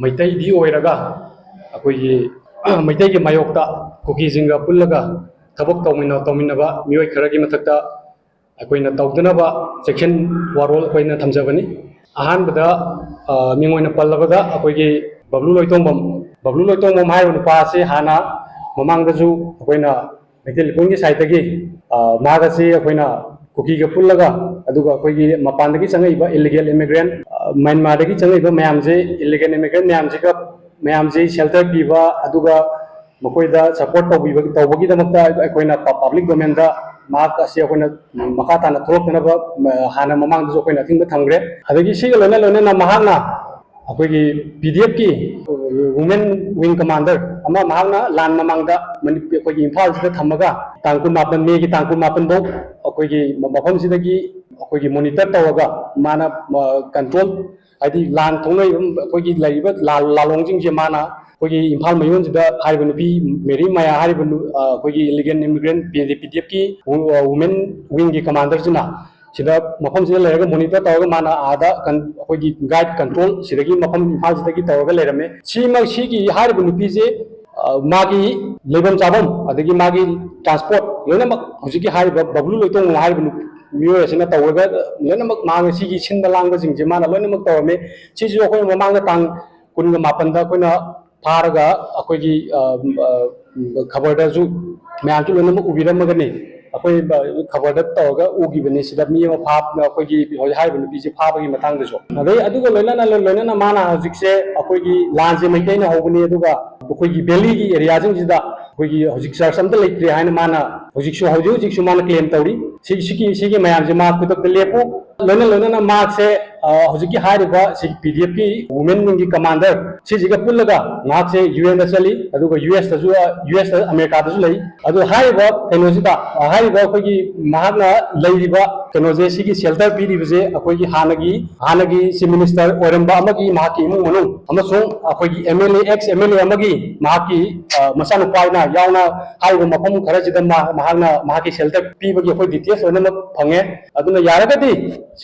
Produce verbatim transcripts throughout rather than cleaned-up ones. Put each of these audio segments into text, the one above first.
ꯃꯩꯇꯩꯗꯤ ꯑꯣꯏꯔꯒ ꯑꯩꯈꯣꯏꯒꯤ ꯃꯩꯇꯩꯒꯤ ꯃꯥꯌꯣꯛꯇ ꯀꯨꯀꯤꯁꯤꯡꯒ ꯄꯨꯜꯂꯒ ꯊꯕꯛ ꯇꯧꯃꯤꯟꯅ ꯇꯧꯃꯤꯟꯅꯕ ꯃꯤꯑꯣꯏ ꯈꯔꯒꯤ ꯃꯊꯛꯇ ꯑꯩꯈꯣꯏꯅ ꯇꯧꯗꯅꯕ ꯆꯦꯛꯁꯤꯟ ꯋꯥꯔꯣꯜ ꯑꯩꯈꯣꯏꯅ ꯊꯝꯖꯕꯅꯤ꯫ ꯑꯍꯥꯟꯕꯗ, ꯑ, ꯃꯤꯡ ꯑꯣꯏꯅ ꯄꯜꯂꯕꯗ ꯑꯩꯈꯣꯏꯒꯤ ꯕꯕ꯭ꯂꯨ ꯂꯣꯏꯇꯣꯡꯕꯝ, ꯕꯕ꯭ꯂꯨ ꯂꯣꯏꯇꯣꯡꯕꯝ ꯍꯥꯏꯔꯤꯕ ꯅꯨꯄꯥ ꯑꯁꯤ ꯍꯥꯟꯅ ꯃꯃꯥꯡꯗꯁꯨ ꯑꯩꯈꯣꯏꯅ ꯃꯩꯇꯩ ꯂꯩꯀꯣꯜꯒꯤ ꯁꯥꯏꯠꯇꯒꯤ, ꯑ, ꯃꯍꯥꯛ ꯑꯁꯤ ꯑꯩꯈꯣꯏꯅ ꯀꯨꯀꯤꯒ ꯄꯨꯜꯂꯒ, ꯑꯗꯨꯒ ꯑꯩꯈꯣꯏꯒꯤ ꯃꯄꯥꯟꯗꯒꯤ ꯆꯪꯉꯛꯏꯕ illegal immigrant, ꯑ, ꯃ꯭ꯌꯥꯟꯃꯥꯔꯗꯒꯤ ꯆꯪꯉꯛꯏꯕ ꯃꯌꯥꯝꯁꯦ, illegal immigrant ꯃꯌꯥꯝꯁꯤꯒ, ꯃꯌꯥꯝꯁꯤ shelter ꯄꯤꯕ, ꯑꯗꯨꯒ ꯃꯈꯣꯏꯗ support ꯇꯧꯕꯤꯕ, ꯇꯧꯕꯒꯤꯗꯃꯛꯇ ꯑꯩꯈꯣꯏꯅ ꯄ-, public domainꯗ ꯃꯍꯥꯛ ꯑꯁꯤ ꯑꯩꯈꯣꯏꯅ ꯃꯈꯥ ꯇꯥꯅ ꯊꯣꯛꯂꯛꯇꯅꯕ, ꯃ-, ꯍꯥꯟꯅ ꯃꯃꯥꯡꯗꯁꯨ ꯑꯩꯈꯣꯏꯅ ꯑꯊꯤꯡꯕ ꯊꯝꯈ꯭ꯔꯦ꯫ ꯑꯗꯒꯤ ꯁꯤꯒ ꯂꯣꯏꯅ ꯂꯣꯏꯅꯅ ꯃꯍꯥꯛꯅ ꯑꯩꯈꯣꯏꯒꯤ P D Fꯀꯤ women wing commander ꯑꯃ ꯃꯍꯥꯛꯅ ꯂꯥꯟ ꯃꯃꯥꯡꯗ ꯃꯅꯤ-, ꯑꯩꯈꯣꯏꯒꯤ ꯏꯝꯐꯥꯜꯁꯤꯗ ꯊꯝꯃꯒ ꯇꯥꯡ ꯀꯨꯟꯃꯥꯄꯟ, ꯃꯦꯒꯤ ꯇꯥꯡ ꯀꯨꯟꯃꯥꯄꯟ ꯐꯥꯎ ꯑꯩꯈꯣꯏꯒꯤ ꯃꯐꯝꯁꯤꯗꯒꯤ ꯑꯩꯈꯣꯏꯒꯤ monitor ꯇꯧꯔꯒ ꯃꯥꯅ, ꯑ, control, ꯍꯥꯏꯗꯤ ꯂꯥꯟ ꯊꯣꯛꯅꯔꯤꯕ ꯑꯩꯈꯣꯏꯒꯤ ꯂꯩꯔꯤꯕ ꯂꯥ-, ꯂꯥꯂꯣꯡꯁꯤꯡꯁꯦ ꯃꯥꯅ ꯑꯩꯈꯣꯏꯒꯤ ꯏꯝꯐꯥꯜ ꯃꯌꯣꯟꯁꯤꯗ ꯍꯥꯏꯔꯤꯕ ꯅꯨꯄꯤ ꯃꯦꯔꯤ ꯃꯌꯥ ꯍꯥꯏꯔꯤꯕ ꯅꯨ-, ꯑ, ꯑꯩꯈꯣꯏꯒꯤ illegal immigrant P D Fꯀꯤ ꯋꯨ-, ꯑ, women wingꯒꯤ commanderꯁꯤꯅ ꯁꯤꯗ ꯃꯐꯝꯁꯤꯗ ꯂꯩꯔꯒ monitor ꯇꯧꯔꯒ ꯃꯥꯅ ꯑꯥꯗ ꯀꯟ-, ꯑꯩꯈꯣꯏꯒꯤ guide control ꯁꯤꯗꯒꯤ ꯃꯐꯝ ꯏꯝꯐꯥꯜꯁꯤꯗꯒꯤ ꯇꯧꯔꯒ ꯂꯩꯔꯝꯃꯦ꯫ ꯁꯤꯃꯛ, ꯁꯤꯒꯤ ꯍꯥꯏꯔꯤꯕ ꯅꯨꯄꯤꯁꯦ, ꯑ, ꯃꯥꯒꯤ ꯂꯩꯐꯝ ꯆꯥꯐꯝ ꯑꯗꯒꯤ ꯃꯥꯒꯤ transport ꯂꯣꯏꯅꯃꯛ ꯍꯧꯖꯤꯛꯀꯤ ꯍꯥꯏꯔꯤꯕ ꯕꯕ꯭ꯂꯨ ꯂꯣꯏꯇꯣꯡ ꯍꯥꯏꯔꯤꯕ ꯅꯨ-, ꯃꯤꯑꯣꯏ ꯑꯁꯤꯅ ꯇꯧꯔꯒ ꯂꯣꯏꯅꯃꯛ ꯃꯥꯅ ꯁꯤꯒꯤ ꯁꯤꯟꯕ ꯂꯥꯡꯕꯁꯤꯡꯁꯦ ꯃꯥꯅ ꯂꯣꯏꯅꯃꯛ ꯇꯧꯔꯝꯃꯦ꯫ ꯁꯤꯁꯨ ꯑꯩꯈꯣꯏ ꯃꯃꯥꯡꯗ ꯇꯥꯡ ꯀꯨꯟꯒ ꯃꯥꯄꯟꯗ ꯑꯩꯈꯣꯏꯅ ꯐꯥꯔꯒ ꯑꯩꯈꯣꯏꯒꯤ, ꯑ, ꯑ, ꯈꯕꯔꯗꯁꯨ ꯃꯌꯥꯝꯁꯨ ꯂꯣꯏꯅꯃꯛ ꯎꯕꯤꯔꯝꯃꯒꯅꯤ꯫ ꯑꯩꯈꯣꯏ ꯈꯕꯔꯗ ꯇꯧꯔꯒ ꯎꯈꯤꯕꯅꯤ, ꯁꯤꯗ ꯃꯤ ꯑꯃ ꯐꯥ-, ꯑꯩꯈꯣꯏꯒꯤ ꯍꯧꯖꯤꯛ ꯍꯥꯏꯔꯤꯕ ꯅꯨꯄꯤꯁꯦ ꯐꯥꯕꯒꯤ ꯃꯇꯥꯡꯗꯁꯨ꯫ ꯑꯗꯩ ꯑꯗꯨꯒ ꯂꯣꯏꯅꯅ, ꯂꯣꯏꯅꯅ ꯃꯥꯅ ꯍꯧꯖꯤꯛꯁꯦ ꯑꯩꯈꯣꯏꯒꯤ ꯂꯥꯟꯁꯦ ꯃꯩꯇꯩꯅ ꯍꯧꯕꯅꯤ, ꯑꯗꯨꯒ ꯑꯩꯈꯣꯏꯒꯤ valleyꯒꯤ areaꯁꯤꯡꯁꯤꯗ ꯑꯩꯈꯣꯏꯒꯤ ꯍꯧꯖꯤꯛ church ꯑꯝꯇ ꯂꯩꯇ꯭ꯔꯦ ꯍꯥꯏꯅ ꯃꯥꯅ ꯍꯧꯖꯤꯛꯁꯨ, ꯍꯧꯖꯤꯛ ꯍꯧꯖꯤꯛꯁꯨ ꯃꯥꯅ claim ꯇꯧꯔꯤ꯫ ꯁꯤ-, ꯁꯤꯒꯤ, ꯁꯤꯒꯤ ꯃꯌꯥꯝꯁꯦ ꯃꯥ ꯈꯨꯗꯛꯇ ꯂꯦꯞꯄꯨ꯫ ꯂꯣꯏꯅ ꯂꯣꯏꯅꯅ ꯃꯍꯥꯛꯁꯦ, ꯑ, ꯍꯧꯖꯤꯛꯀꯤ ꯍꯥꯏꯔꯤꯕ ꯁꯤ P D Fꯀꯤ women wingꯒꯤ commander ꯁꯤꯁꯤꯒ ꯄꯨꯜꯂꯒ ꯃꯍꯥꯛꯁꯦ U Nꯗ ꯆꯠꯂꯤ, ꯑꯗꯨꯒ U Sꯇꯁꯨ, ꯑ, U Sꯇ, ꯑꯃꯦꯔꯤꯀꯥꯗꯁꯨ ꯂꯩ꯫ ꯑꯗꯨ ꯍꯥꯏꯔꯤꯕ ꯀꯩꯅꯣꯁꯤꯗ, ꯑ, ꯍꯥꯏꯔꯤꯕ ꯑꯩꯈꯣꯏꯒꯤ ꯃꯍꯥꯛꯅ ꯂꯩꯔꯤꯕ ꯀꯩꯅꯣꯁꯦ, ꯁꯤꯒꯤ shelter ꯄꯤꯔꯤꯕꯁꯦ ꯑꯩꯈꯣꯏꯒꯤ ꯍꯥꯟꯅꯒꯤ, ꯍꯥꯟꯅꯒꯤ chief minister ꯑꯣꯏꯔꯝꯕ ꯑꯃꯒꯤ ꯃꯍꯥꯛꯀꯤ ꯏꯃꯨꯡ ꯃꯅꯨꯡ ꯑꯃꯁꯨꯡ ꯑꯩꯈꯣꯏꯒꯤ M L A, ex M L A ꯑꯃꯒꯤ ꯃꯍꯥꯛꯀꯤ, ꯑ, ꯃꯆꯥꯅꯨꯄꯥ ꯍꯥꯏꯅ ꯌꯥꯎꯅ ꯍꯥꯏꯔꯤꯕ ꯃꯐꯝ ꯈꯔꯁꯤꯗ ꯃꯥ-, ꯃꯍꯥꯛꯅ ꯃꯍꯥꯛꯀꯤ shelter ꯄꯤꯕꯒꯤ ꯑꯩꯈꯣꯏ details ꯂꯣꯏꯅꯃꯛ ꯐꯪꯉꯦ꯫ ꯑꯗꯨꯅ ꯌꯥꯔꯒꯗꯤ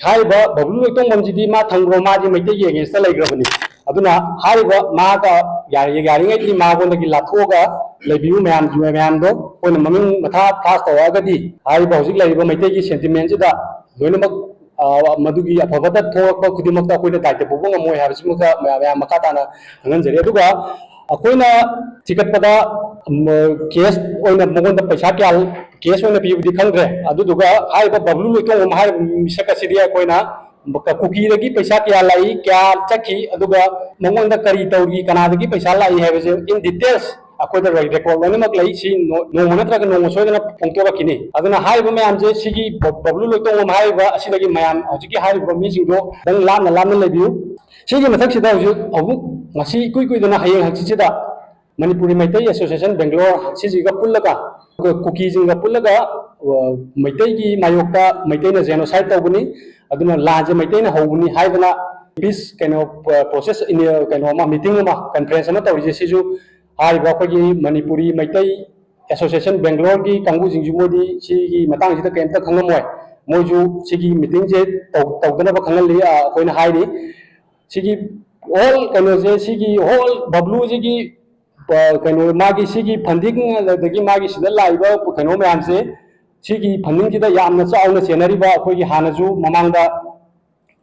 ꯍꯥꯏꯔꯤꯕ ꯕꯕ꯭ꯂꯨ ꯂꯣꯏꯇꯣꯡꯕꯝꯁꯤꯗꯤ ꯃꯥ ꯊꯝꯈ꯭ꯔꯣ, ꯃꯥꯗꯤ ꯃꯩꯇꯩꯒꯤ againstꯇ ꯂꯩꯈ꯭ꯔꯕꯅꯤ꯫ ꯑꯗꯨꯅ ꯍꯥꯏꯔꯤꯕ ꯃꯥꯒ ꯌꯥꯔꯤ-, ꯌꯥꯔꯤꯉꯩꯗꯤ ꯃꯉꯣꯟꯗꯒꯤ ꯂꯥꯞꯊꯣꯛꯑꯒ ꯂꯩꯕꯤꯌꯨ꯫ ꯃꯌꯥꯝ, ꯃꯌꯥꯝꯗꯣ ꯑꯩꯈꯣꯏꯅ ꯃꯃꯤꯡ ꯃꯊꯥ ꯐ꯭ꯂꯥꯁ ꯇꯧꯔꯛꯑꯒꯗꯤ ꯍꯥꯏꯔꯤꯕ ꯍꯧꯖꯤꯛ ꯂꯩꯔꯤꯕ ꯃꯩꯇꯩꯒꯤ ꯁꯦꯟꯇꯤꯃꯦꯟꯁꯤꯗ ꯂꯣꯏꯅꯃꯛ, ꯑ, ꯃꯗꯨꯒꯤ ꯑꯐꯕꯇ ꯊꯣꯛꯂꯛꯄ ꯈꯨꯗꯤꯡꯃꯛꯇ ꯑꯩꯈꯣꯏꯅ ꯗꯥꯏꯇ ꯄꯨꯕ ꯉꯝꯃꯣꯏ ꯍꯥꯏꯕꯁꯤꯃꯒ ꯃꯌꯥꯝ, ꯃꯌꯥꯝ ꯃꯈꯥ ꯇꯥꯅ ꯈꯪꯍꯟꯖꯔꯤ꯫ ꯑꯗꯨꯒ ꯑꯩꯈꯣꯏꯅ ꯊꯤꯒꯠꯄꯗ, ꯎꯝ, ꯀꯦꯁ ꯑꯣꯏꯅ ꯃꯉꯣꯟꯗ ꯄꯩꯁꯥ ꯀꯌꯥ, ꯀꯦꯁ ꯑꯣꯏꯅ ꯄꯤꯕꯗꯤ ꯈꯪꯗ꯭ꯔꯦ꯫ ꯑꯗꯨꯗꯨꯒ ꯍꯥꯏꯔꯤꯕ ꯕꯕ꯭ꯂꯨ ꯂꯣꯏꯇꯣꯡꯕꯝ ꯍꯥꯏꯔꯤꯕ ꯃꯤꯁꯛ ꯑꯁꯤꯗꯤ ꯑꯩꯈꯣꯏꯅ ꯀꯨꯀꯤꯗꯒꯤ ꯄꯩꯁꯥ ꯀꯌꯥ ꯂꯥꯛꯏ, ꯀꯌꯥ ꯆꯠꯈꯤ, ꯑꯗꯨꯒ ꯃꯉꯣꯟꯗ ꯀꯔꯤ ꯇꯧꯔꯤ, ꯀꯅꯥꯗꯒꯤ ꯄꯩꯁꯥ ꯂꯥꯛꯏ ꯍꯥꯏꯕꯁꯦ in details ꯑꯩꯈꯣꯏꯗ ꯔꯦꯀꯣꯔꯗ ꯂꯣꯏꯅꯃꯛ ꯂꯩ꯫ ꯁꯤ ꯅꯣ-, ꯅꯣꯡꯃ ꯅꯠꯇ꯭ꯔꯒ ꯅꯣꯡꯃ ꯁꯣꯏꯗꯅ ꯐꯣꯡꯗꯣꯔꯛꯈꯤꯅꯤ꯫ ꯑꯗꯨꯅ ꯍꯥꯏꯔꯤꯕ ꯃꯌꯥꯝꯁꯦ, ꯁꯤꯒꯤ ꯕ-, ꯕꯕ꯭ꯂꯨ ꯂꯣꯏꯇꯣꯡꯕꯝ ꯍꯥꯏꯔꯤꯕ ꯑꯁꯤꯗꯒꯤ ꯃꯌꯥꯝ ꯍꯧꯖꯤꯛꯀꯤ ꯍꯥꯏꯔꯤꯕ ꯃꯤꯁꯤꯡꯗꯣ ꯈꯤꯇꯪ ꯂꯥꯞꯅ ꯂꯥꯞꯅ ꯂꯩꯕꯤꯌꯨ꯫ ꯁꯤꯒꯤ ꯃꯊꯛꯁꯤꯗ ꯍꯧꯖꯤꯛ ꯑꯃꯨꯛ ꯉꯁꯤ ꯏꯀꯨꯏ ꯀꯨꯏꯗꯅ ꯍꯌꯦꯡ ꯍꯪꯆꯤꯠꯁꯤꯗ ꯃꯅꯤꯄꯨꯔꯤ ꯃꯩꯇꯩ ꯑꯦꯁꯣꯁꯤꯌꯦꯁꯟ ꯕꯦꯡꯒ꯭ꯂꯣꯔ ꯁꯤꯁꯤꯒ ꯄꯨꯜꯂꯒ, ꯀꯨꯀꯤꯁꯤꯡꯒ ꯄꯨꯜꯂꯒ, ꯑ, ꯃꯩꯇꯩꯒꯤ ꯃꯥꯌꯣꯛꯇ ꯃꯩꯇꯩꯅ genocide ꯇꯧꯕꯅꯤ, ꯑꯗꯨꯅ ꯂꯥꯟꯁꯦ ꯃꯩꯇꯩꯅ ꯍꯧꯕꯅꯤ ꯍꯥꯏꯗꯅ ꯄꯤꯁ ꯀꯩꯅꯣ, ꯑ, ꯄ꯭ꯔꯣꯁꯦꯁ ꯏꯟ-, ꯀꯩꯅꯣ ꯑꯃ, ꯃꯤꯇꯤꯡ ꯑꯃ, ꯀꯟꯐ꯭ꯔꯦꯟꯁ ꯑꯃ ꯇꯧꯔꯤꯁꯦ, ꯁꯤꯁꯨ ꯍꯥꯏꯔꯤꯕ ꯑꯩꯈꯣꯏꯒꯤ ꯃꯅꯤꯄꯨꯔꯤ ꯃꯩꯇꯩ ꯑꯦꯁꯣꯁꯤꯌꯦꯁꯟ ꯕꯦꯡꯒ꯭ꯂꯣꯔꯒꯤ ꯀꯥꯡꯕꯨꯁꯤꯡꯁꯨ ꯃꯣꯏꯗꯤ ꯁꯤꯒꯤ ꯃꯇꯥꯡꯁꯤꯗ ꯀꯔꯤꯝꯇ ꯈꯪꯉꯝꯃꯣꯏ꯫ ꯃꯣꯏꯁꯨ ꯁꯤꯒꯤ ꯃꯤꯇꯤꯡꯁꯦ ꯇꯧ-, ꯇꯧꯗꯅꯕ ꯈꯪꯍꯜꯂꯤ, ꯑ, ꯑꯩꯈꯣꯏꯅ ꯍꯥꯏꯔꯤ꯫ ꯁꯤꯒꯤ ꯍꯣꯜ ꯀꯩꯅꯣꯁꯦ, ꯁꯤꯒꯤ ꯍꯣꯜ ꯕꯕ꯭ꯂꯨꯁꯤꯒꯤ, ꯑ, ꯀꯩꯅꯣ, ꯃꯥꯒꯤ ꯁꯤꯒꯤ ꯐꯟꯗꯤꯡ, ꯑꯗꯒꯤ ꯃꯥꯒꯤ ꯁꯤꯗ ꯂꯥꯛꯏꯕ ꯀꯩꯅꯣ ꯃꯌꯥꯝꯁꯦ, ꯁꯤꯒꯤ ꯐꯟꯗꯤꯡꯁꯤꯗ ꯌꯥꯝꯅ ꯆꯥꯎꯅ ꯆꯦꯟꯅꯔꯤꯕ, ꯑꯩꯈꯣꯏꯒꯤ ꯍꯥꯟꯅꯁꯨ ꯃꯃꯥꯡꯗ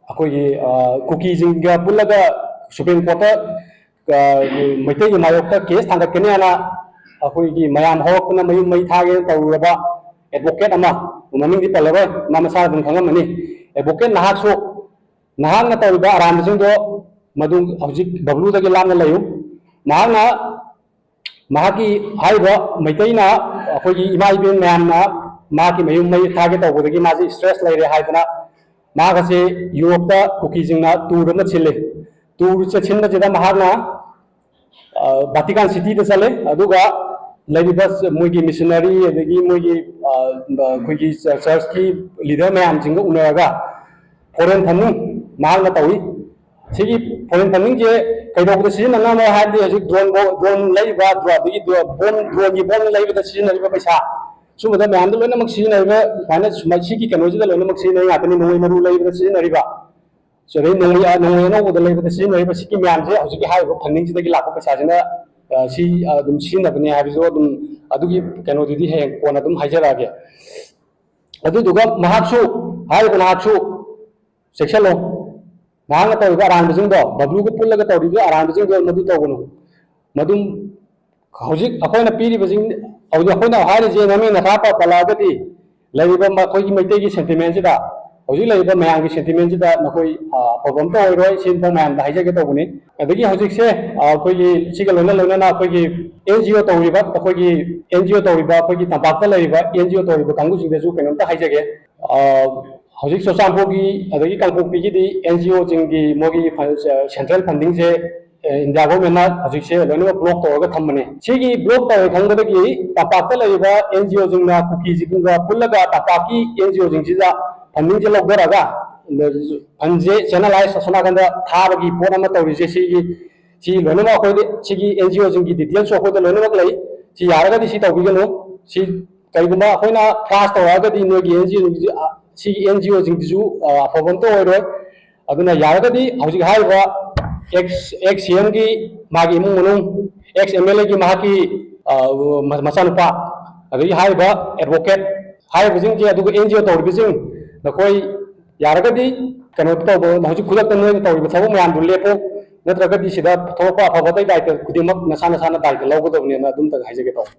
ꯑꯩꯈꯣꯏꯒꯤ, ꯑ, ꯀꯨꯀꯤꯁꯤꯡꯒ ꯄꯨꯜꯂꯒ ꯁꯨꯄ꯭ꯔꯤꯝ ꯀꯣꯔꯠꯇ, ꯑ, ꯃꯩꯇꯩꯒꯤ ꯃꯥꯌꯣꯛꯇ ꯀꯦꯁ ꯊꯥꯡꯒꯠꯀꯅꯤ ꯍꯥꯏꯅ ꯑꯩꯈꯣꯏꯒꯤ ꯃꯌꯥꯝ ꯍꯧꯔꯛꯇꯨꯅ ꯃꯌꯨꯝ ꯃꯩ ꯊꯥꯒꯦꯅ ꯇꯧꯔꯨꯔꯕ ꯑꯦꯗꯚꯣꯀꯦꯠ ꯑꯃ, ꯃꯃꯤꯡꯗꯤ ꯄꯜꯂꯔꯣꯏ, ꯃꯥ ꯃꯁꯥꯅ ꯑꯗꯨꯝ ꯈꯪꯉꯝꯃꯅꯤ꯫ ꯑꯦꯗꯚꯣꯀꯦꯠ ꯅꯍꯥꯛꯁꯨ, ꯅꯍꯥꯛꯅ ꯇꯧꯔꯤꯕ ꯑꯔꯥꯟꯕꯁꯤꯡꯗꯣ ꯃꯗꯨ ꯍꯧꯖꯤꯛ ꯕꯕ꯭ꯂꯨꯗꯒꯤ ꯂꯥꯞꯅ ꯂꯩꯌꯨ꯫ ꯃꯍꯥꯛꯅ, ꯃꯍꯥꯛꯀꯤ ꯍꯥꯏꯔꯤꯕ ꯃꯩꯇꯩꯅ, ꯑꯩꯈꯣꯏꯒꯤ ꯏꯃꯥ ꯏꯕꯦꯟ ꯃꯌꯥꯝꯅ ꯃꯍꯥꯛꯀꯤ ꯃꯌꯨꯝ ꯃꯩ ꯊꯥꯒꯦ ꯇꯧꯕꯗꯒꯤ ꯃꯥꯁꯦ ꯁ꯭ꯇ꯭ꯔꯦꯁ ꯂꯩꯔꯦ ꯍꯥꯏꯗꯅ ꯃꯍꯥꯛ ꯑꯁꯦ ꯌꯨꯔꯣꯞꯇ ꯀꯨꯀꯤꯁꯤꯡꯅ ꯇꯨꯔ ꯑꯃ ꯁꯤꯜꯂꯤ꯫ ꯇꯨꯔ ꯁꯤꯟꯕꯁꯤꯗ ꯃꯍꯥꯛꯅ, ꯑ, ꯚꯥꯇꯤꯀꯥꯟ ꯁꯤꯇꯤꯗ ꯆꯠꯂꯦ, ꯑꯗꯨꯒ ꯂꯩꯔꯤꯕ ꯃꯣꯏꯒꯤ ꯃꯤꯁꯅꯔꯤ, ꯑꯗꯒꯤ ꯃꯣꯏꯒꯤ, ꯑ, ꯑꯩꯈꯣꯏꯒꯤ ꯆꯔꯆꯀꯤ ꯂꯤꯗꯔ ꯃꯌꯥꯝꯁꯤꯡꯒ ꯎꯅꯔꯒ ꯐꯣꯔꯦꯟ ꯐꯟꯗꯤꯡ ꯃꯍꯥꯛꯅ ꯇꯧꯏ꯫ ꯁꯤꯒꯤ ꯐꯣꯔꯦꯟ ꯐꯟꯗꯤꯡꯁꯦ ꯀꯩꯗꯧꯕꯗ ꯁꯤꯖꯤꯟꯅꯅꯕ ꯍꯥꯏꯔꯗꯤ, ꯍꯧꯖꯤꯛ ꯗ꯭ꯔꯣꯟ, ꯗ꯭ꯔꯣꯟ ꯂꯩꯕ, ꯑꯗꯒꯤ ꯕꯣꯝ, ꯗ꯭ꯔꯣꯟꯒꯤ ꯕꯣꯝ ꯂꯩꯕꯗ ꯁꯤꯖꯤꯟꯅꯔꯤꯕ ꯄꯩꯁꯥ, ꯁꯨꯝꯕꯗ ꯃꯌꯥꯝꯗ ꯂꯣꯏꯅꯃꯛ ꯁꯤꯖꯤꯟꯅꯔꯤꯕ, ꯁꯨꯃꯥꯏꯅ, ꯁꯨꯃꯥꯏ-, ꯁꯤꯒꯤ ꯀꯩꯅꯣꯁꯤꯗ ꯂꯣꯏꯅꯃꯛ ꯁꯤꯖꯤꯟꯅꯔꯤ ꯉꯥꯛꯇꯅꯤ, ꯅꯣꯡꯃꯩ ꯃꯔꯨ ꯂꯩꯕꯗ ꯁꯤꯖꯤꯟꯅꯔꯤꯕ꯫ ꯑꯗꯩ ꯅꯣꯡꯃꯩ ꯅꯣꯡꯃꯩ ꯑꯅꯧꯕꯗ ꯂꯩꯕꯗ ꯁꯤꯖꯤꯟꯅꯔꯤꯕ ꯁꯤꯒꯤ ꯃꯌꯥꯝꯁꯦ ꯍꯧꯖꯤꯛꯀꯤ ꯍꯥꯏꯔꯤꯕ ꯐꯟꯗꯤꯡꯁꯤꯗꯒꯤ ꯂꯥꯛꯄ ꯄꯩꯁꯥꯁꯤꯅ ꯁꯤ ꯑꯗꯨꯝ ꯁꯤꯖꯤꯟꯅꯕꯅꯦ ꯍꯥꯏꯕꯁꯨ ꯑꯗꯨꯝ ꯑꯗꯨꯒꯤ ꯀꯩꯅꯣꯗꯨꯗꯤ ꯍꯌꯦꯡ ꯀꯣꯟꯅ ꯑꯗꯨꯝ ꯍꯥꯏꯖꯔꯛꯑꯒꯦ꯫ ꯑꯗꯨꯗꯨꯒ ꯃꯍꯥꯛꯁꯨ, ꯍꯥꯏꯔꯤꯕ ꯅꯍꯥꯛꯁꯨ ꯆꯦꯛꯁꯤꯜꯂꯣ꯫ ꯅꯍꯥꯛꯅ ꯇꯧꯔꯤꯕ ꯑꯔꯥꯟꯕꯁꯤꯡꯗꯣ, ꯕꯕ꯭ꯂꯨꯒ ꯄꯨꯜꯂꯒ ꯇꯧꯔꯤꯕ ꯑꯔꯥꯟꯕꯁꯤꯡꯗꯣ ꯃꯗꯨ ꯇꯧꯒꯅꯨ꯫ ꯃꯗꯨꯝ ꯍꯧꯖꯤꯛ ꯑꯩꯈꯣꯏꯅ ꯄꯤꯔꯤꯕꯁꯤꯡ, ꯍꯧꯖꯤꯛ ꯑꯩꯈꯣꯏꯅ ꯍꯥꯏꯔꯤꯁꯦ ꯅꯃꯤꯡ ꯅꯊꯥ ꯄ-, ꯄꯜꯂꯛꯑꯒꯗꯤ ꯂꯩꯔꯤꯕ ꯃ-, ꯑꯩꯈꯣꯏꯒꯤ ꯃꯩꯇꯩꯒꯤ sentiment ꯁꯤꯗ, ꯍꯧꯖꯤꯛ ꯂꯩꯔꯤꯕ ꯃꯌꯥꯝꯒꯤ sentiment ꯁꯤꯗ ꯅꯈꯣꯏ, ꯑ, ꯑꯐꯕ ꯑꯝꯇ ꯑꯣꯏꯔꯣꯏ꯫ ꯁꯤ ꯑꯝꯇ ꯃꯌꯥꯝꯗ ꯍꯥꯏꯖꯒꯦ ꯇꯧꯕꯅꯤ꯫ ꯑꯗꯒꯤ ꯍꯧꯖꯤꯛꯁꯦ, ꯑ, ꯑꯩꯈꯣꯏꯒꯤ ꯁꯤꯒ ꯂꯣꯏꯅ ꯂꯣꯏꯅꯅ ꯑꯩꯈꯣꯏꯒꯤ N G O ꯇꯧꯔꯤꯕ, ꯑꯩꯈꯣꯏꯒꯤ N G O ꯇꯧꯔꯤꯕ, ꯑꯩꯈꯣꯏꯒꯤ ꯇꯝꯄꯥꯛꯇ ꯂꯩꯔꯤꯕ N G O ꯇꯧꯔꯤꯕ ꯀꯥꯡꯕꯨꯁꯤꯡꯗꯁꯨ ꯀꯩꯅꯣꯝꯇ ꯍꯥꯏꯖꯒꯦ꯫ ꯑ, ꯍꯧꯖꯤꯛ ꯆꯨꯔꯆꯥꯟꯄꯨꯔꯒꯤ ꯑꯗꯒꯤ ꯀꯥꯡꯄꯣꯛꯄꯤꯒꯤꯗꯤ N G O ꯁꯤꯡꯒꯤ ꯃꯣꯏꯒꯤ ꯐ-, central funding ꯁꯦ, ꯑ, India government ꯅ ꯍꯧꯖꯤꯛꯁꯦ ꯂꯣꯏꯅꯃꯛ block ꯇꯧꯔꯒ ꯊꯝꯕꯅꯦ꯫ ꯁꯤꯒꯤ block ꯇꯧꯔꯦ ꯈꯪꯕꯗꯒꯤ ꯇꯝꯄꯥꯛꯇ ꯂꯩꯔꯤꯕ N G O ꯁꯤꯡꯅ ꯀꯨꯀꯤꯁꯤꯡꯒ ꯄꯨꯜꯂꯒ ꯇꯝꯄꯥꯛꯀꯤ N G O ꯁꯤꯡꯁꯤꯗ funding ꯁꯦ ꯂꯧꯊꯔꯒ, fund ꯁꯦ channelize ꯑꯁꯣꯝ ꯅꯥꯀꯟꯗ ꯊꯥꯕꯒꯤ ꯄꯣꯠ ꯑꯃ ꯇꯧꯔꯤꯁꯦ, ꯁꯤꯒꯤ, ꯁꯤ ꯂꯣꯏꯅꯃꯛ ꯑꯩꯈꯣꯏꯗ, ꯁꯤꯒꯤ N G O ꯁꯤꯡꯒꯤ details ꯁꯨ ꯑꯩꯈꯣꯏꯗ ꯂꯣꯏꯅꯃꯛ ꯂꯩ꯫ ꯁꯤ ꯌꯥꯔꯒꯗꯤ ꯁꯤ ꯇꯧꯕꯤꯒꯅꯨ꯫ ꯁꯤ ꯀꯔꯤꯒꯨꯝꯕ ꯑꯩꯈꯣꯏꯅ crush ꯇꯧꯔꯛꯑꯒꯗꯤ ꯅꯣꯏꯒꯤ N G O ꯁꯤꯡꯁꯤ, ꯑ, ꯁꯤꯒꯤ N G O ꯁꯤꯡꯁꯤꯁꯨ, ꯑ, ꯑꯐꯕ ꯑꯝꯇ ꯑꯣꯏꯔꯣꯏ꯫ ꯑꯗꯨꯅ ꯌꯥꯔꯒꯗꯤ ꯍꯧꯖꯤꯛ ꯍꯥꯏꯔꯤꯕ ex, ex C M ꯒꯤ ꯃꯥꯒꯤ ꯏꯃꯨꯡ ꯃꯅꯨꯡ, ex M L A ꯒꯤ ꯃꯍꯥꯛꯀꯤ, ꯑ, ꯃ-, ꯃꯆꯥꯅꯨꯄꯥ, ꯑꯗꯒꯤ ꯍꯥꯏꯔꯤꯕ advocate, ꯍꯥꯏꯔꯤꯕꯁꯤꯡꯁꯦ, ꯑꯗꯨꯒ N G O ꯇꯧꯔꯤꯕꯁꯤꯡ, ꯅꯈꯣꯏ ꯌꯥꯔꯒꯗꯤ ꯀꯩꯅꯣ ꯇꯧꯕ, ꯍꯧꯖꯤꯛ ꯈꯨꯗꯛꯇ ꯅꯣꯏꯅ ꯇꯧꯔꯤꯕ ꯊꯕꯛ ꯃꯌꯥꯝꯗꯨ ꯂꯦꯞꯄꯣ, ꯅꯠꯇ꯭ꯔꯒꯗꯤ ꯁꯤꯗ ꯊꯣꯛꯂꯛꯄ ꯑꯐꯕ ꯑꯇꯩ ꯗꯥꯏꯇ ꯈꯨꯗꯤꯡꯃꯛ ꯅꯁꯥ ꯅꯁꯥꯅ ꯗꯥꯏꯇ ꯂꯧꯒꯗꯕꯅꯦꯅ ꯑꯗꯨꯝꯇꯪ ꯍꯥꯏꯖꯒꯦ ꯇꯧꯕ꯫